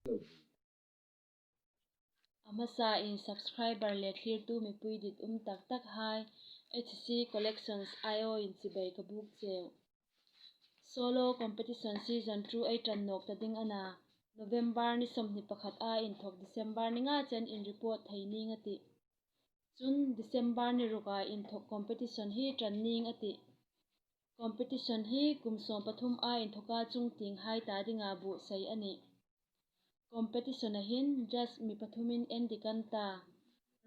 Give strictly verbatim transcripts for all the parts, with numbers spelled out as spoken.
A hmasain subscriber le thlirtu mipui dit um tak tak hai H C Collections I O in chibai ka buk cheu. Solo competition season two ei ṭan nawk ta ding a na, November ni sawmhni pakhat a inthok December ni nga chen in report thei ning a tih. Chun December ni ruka inthok competition hi ṭan ning a tih. Competition hi kum sawm pathum a inthoka chungtieng hai ta dinga buotsai a nih. Competition a hin judge mi pathumin endik an ta.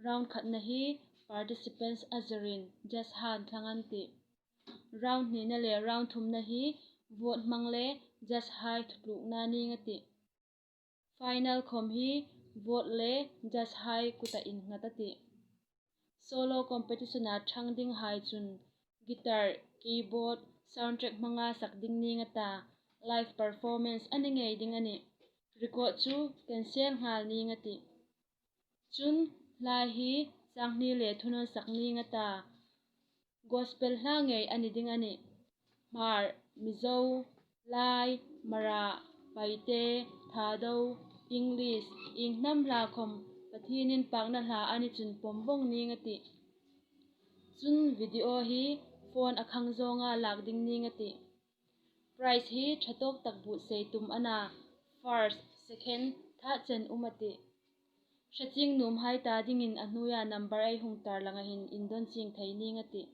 Round khatna hi participants a zirin judge han thlang an tih. Round hnina le round thumna hi vote hmang le judge hai thutlukna ning a tih. Final khawm hi vote le judge hai kuta innghat a tih. Solo competition a ṭhang ding hai chun guitar, keyboard, soundtrack hmanga sak ding ning a ta, live performance a ni ngei ding a nih. Record chu cancel nghal ning a tih. Chun hla hi sanghni le thunawn sak ning a ta, gospel hla ngei a ni ding a nih. Hmar, Mizo, Lai, Mara, Paite, Thado, English, ieng hnam hla khawm Pathien inpakna hla a ni chun pawm vawng ning a tih. Chun video hi phone a khang zawnga lak ding ning a tih. Prize hi ṭha tawk tak buotsai tum a na, first, second, third chen um a tih. Hre chieng nuom hai ta dingin a hnuoia number ei hung tarlang a hin indon chieng thei ning a tih.